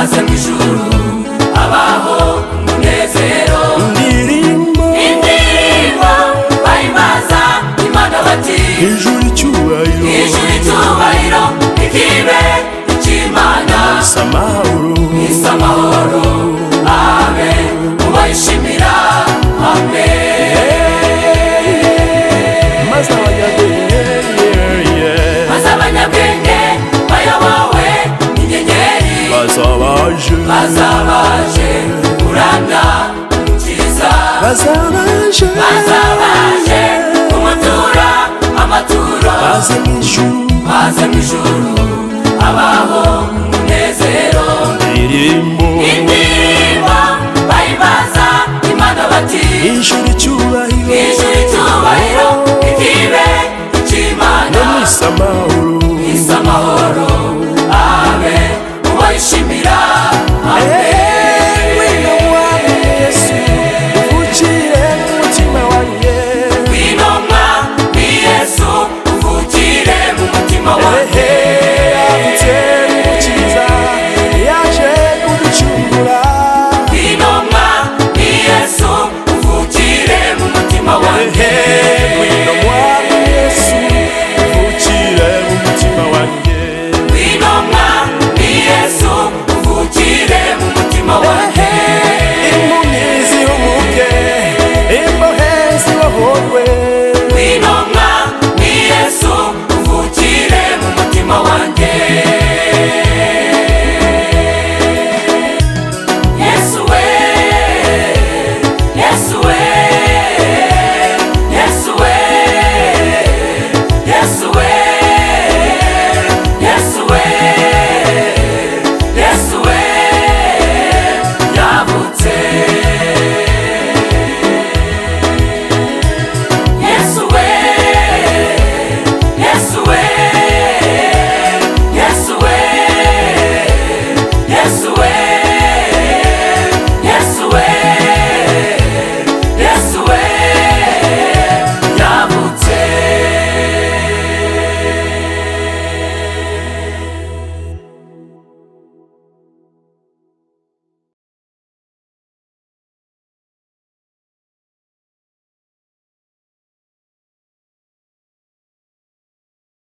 Maze mu ijuru habaho umunezero. Indirimbo. Indirimbo bahimbaza Imana bati: Ijuru icyubahiro. Ijuru icyubahiro ikibe icy'Imana. Isa amahoro. Isa amahoro abe mubayishimira, amen. Maze abanyabwenge, yeah. Maze abanyabwenge bayobowe inyenyeri Bazabaje. Bazabaje kuramya Umukiza. Bazabaje. Bazabaje kumutura amaturo. Baze mu ijuru. Maze mu ijuru habaho umunezero. Indirimbo. Indirimbo bahimbaza Imana bati: Ijuru icyubahiro. Ijuru icyubahiro ikibe icy'Imana. Isa amahoro.